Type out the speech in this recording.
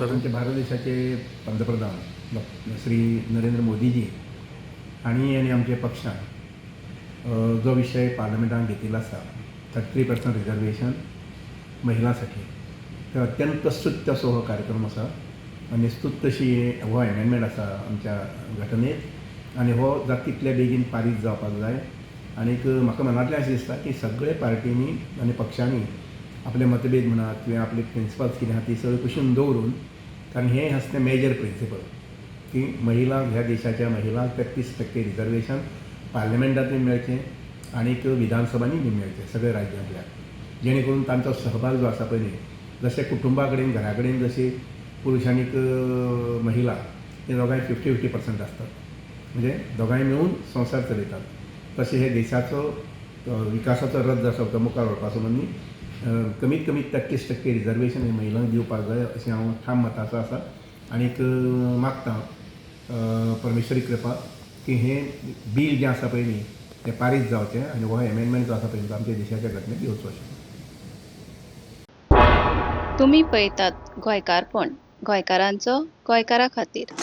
आमचे भारत देशाचे पंतप्रधान श्री नरेंद्र मोदीजी हांणी आनी आमच्या पक्षान जो विशय पार्लमेंटान घेतिल्लो आसा, 33% रिजर्वेशन महिलांसाठी, तर अत्यंत स्तुत्य असो हो कार्यक्रम आसा आनी स्तुत्य अशी हो एमेंडमेंट आसा आमच्या घटनेत आनी हो जाता तितले बेगीन पारीत जावपाक जाय. आनीक म्हाका मनांतल्यान अशें दिसता की सगळे पार्टींनी आनी पक्षांनी आपले मतभेद म्हणात किंवा आपले प्रिंसिपल्स कितें आहा ती सगळी कुशीन दवरून, कारण हें आसा तें मेजर प्रिंसिपल की महिलांक, ह्या देशाच्या महिलांक 33% रिजर्वेशन पार्लमेंटांतूय मेळचें आनीक विधानसभांनी बी मेळचें सगळ्या राज्यांतल्या, जेणे करून तांचो सहभाग जो आसा पळय न्ही, जशें कुटुंबा कडेन, घरा कडेन जशी पुरुश आनीक महिला ते दोगांय 50-50% आसतात, म्हणजे दोगांय मेळून संवसार चलयतात, तशें हे देशाचो विकासाचो रथ जो आसा तो मुखार व्हरपा संबंदी कमीत कमी 33% रिजर्वेशन हे महिलांक दिवपाक जाय अशें हांव ठाम मताचो आसा. आनीक मागता परमेश्वरी कृपा की हें बील जें आसा पळय न्ही तें पारीत जावचें आनी हो एमेंडमेंट जो आसा पळय तो आमच्या देशाच्या घटनेत येवचो अशें. तुमी पळयतात गोंयकारपण, गोंयकारांचो गोंयकारा खातीर.